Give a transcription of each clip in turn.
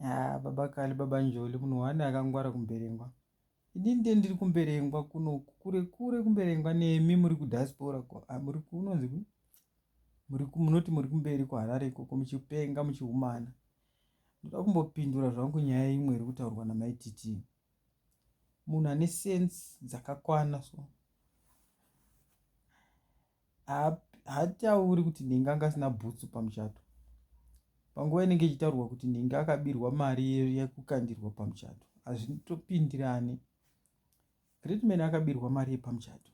Ah, baba Kali, baba Njoli, munhu wani akangwara kuMberengwa. Ini ndiye ndiri kuMberengwa kuno, kure kure kuMberengwa, nemi muri kudiaspora, ah, muri kunonzi muri munoti muri kumberi kuHarare ikoko muchipenga muchihumana. Ndoda kumbopindura zvangu nyaya imwe iri kutaurwa naMai Titi. Munhu ane sense dzakakwana so haatauri kuti nhingi anga asina bhutsu pamuchato, panguva inenge ichitaurwa kuti nhingi akabirwa mari yekukandirwa pamuchato. Hazvitopindirani. Greatman akabirwa mari yepamuchato,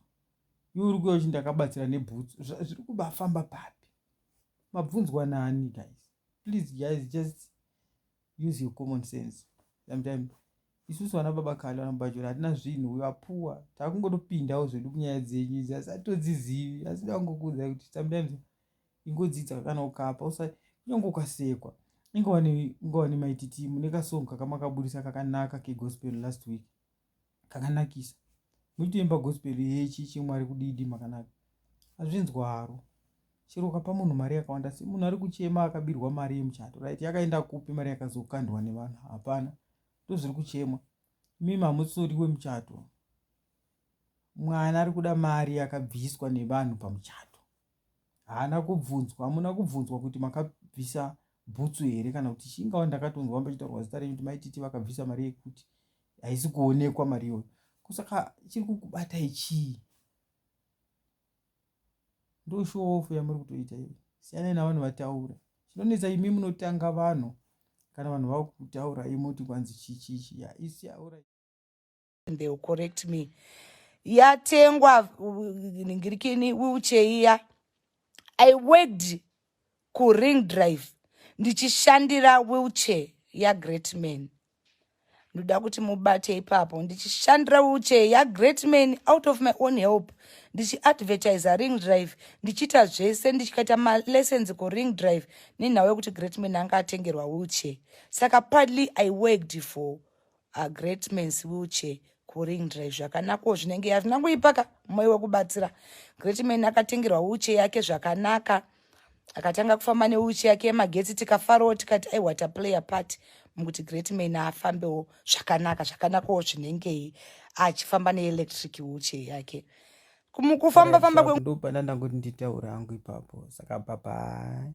iwe uri kuya uchi ndakabatsira nebhutsu. Zviri kubafamba papi? Mabvunzwa nani, guys? Please guys, just use your common sense sometimes. Isusu vana baba Kale, vana bajori, hatina zvinhu. We are poor. Takungotopindawo zvedu kunyaya dzenyu idzi, asi atodzizivi. Asi dangokuudzai kuti sometimes ingodzidza. Kana ukapa usa, kunyange ukasekwa, ingova nemaititi. Mune kasong kakamakabudisa kakanaka kegospel last week, kakanakisa, muchitoimba gospel yechi chimwari kudidi, makanaka. Hazvinzwaro. Chero ukapa munhu mari yakawanda sei, munhu ari kuchema akabirwa mari yemuchato, right? Yakaenda kupi mari yakazokandwa nevanhu? Hapana. Ndozviri kuchemwa. Mimi hamutsori wemuchato. Mwana ari kuda mari yakabviswa nevanhu pamuchato. Haana kubvunzwa, hamuna kubvunzwa kuti makabvisa bhutsu here kana kuti chingawa. Ndakatonzwa pachitaurwa zita renyu kuti Maititi vakabvisa mari yekuti haisi kuonekwa mari iyoyo. Kusaka chiri kukubatai chii? Ndo show off yamuri kutoita iyo. Siyanai navanhu vataura. Chinonetsa, imi munotanga vanhu. Kana vanhu vakutaura, imoti kwanzi chichichi ya isi. They will correct me. Yatengwa ningirikini wheelchair iya, I worked kuRing Drive ndichishandira wheelchair yaGreat Man. Ndoda kuti mubate ipapo. Ndichishandira wheelchair yaGreat Man out of my own help, ndichiadvertisa Ring Drive, ndichiita zvese, ndichikaita malessons kuRing Drive nenhau yekuti Great Man anga atengerwa wheelchair. Saka partly I worked for a Great Man's wheelchair kuRing Drive. Zvakanakawo, zvinenge hazvina kuipaka mwoyo wekubatsira. Great Man akatengerwa wheelchair yake zvakanaka, akatanga kufamba newheelchair yake yemagetsi. Tikafarawo, tikati aiwa, taplay a part mukuti Great Man afambewo zvakanaka. Zvakanakawo zvinengei achifamba neelectric wheelchair yake mukufamba famba. Ndopanda ndangoti nditaura hangu ipapo. Saka bye bye.